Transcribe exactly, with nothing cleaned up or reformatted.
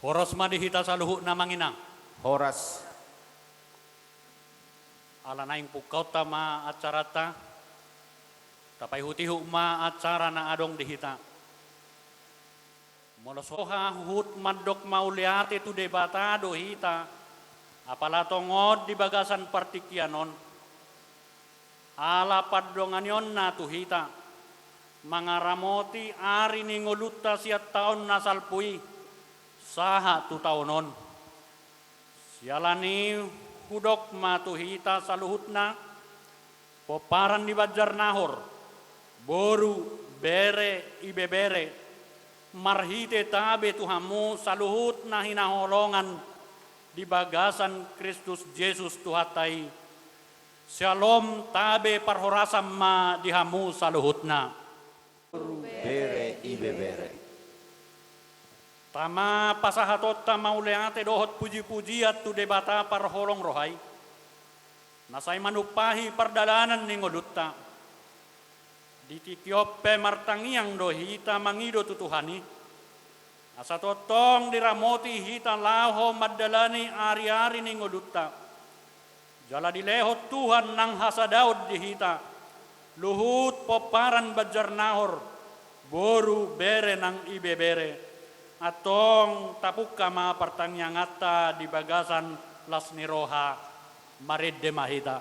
Horas ma di hita saluhutna, amang inang. Horas. Ala naeng pungkaonta ma acaranta, tapaihutihut ma acara na adong di hita. Molo so huhut mandok mauliate tu Debata do hita, apala tongon di bagasan partingkian on, ala pandonganionna tu hita mangaramoti ari ni ngolunta sian taon na salpu i sahat tu taon on. Siala ni i hudok ma tu hita saluhutna, pomparan ni Banjarnahor, boru, bere, ibebere, marhite tabe tu hamu saluhut na hinaholongan di bagasan Kristus Jesus Tuhanta i, syalom, tabe parhorasan ma di hamu saluhutna. Boru, bere, ibebere. Tama pasahatonta mauliate dohot pujipujian tu Debata parholong roha i, na sai manumpahi pardalanan ni ngolunta. Di tingki on pe martangiang do hita mangido tu Tuhan i, asa tongtong diramoti hita laho mandalani ariari ni ngolunta. Jala dilehon Tuhan nang hasadaon di hita, luhut pomparan Banjarnahor, boru, bere nang ibebere. Antong tapungka ma partangianganta di bagasan las ni roha. Marende ma hita.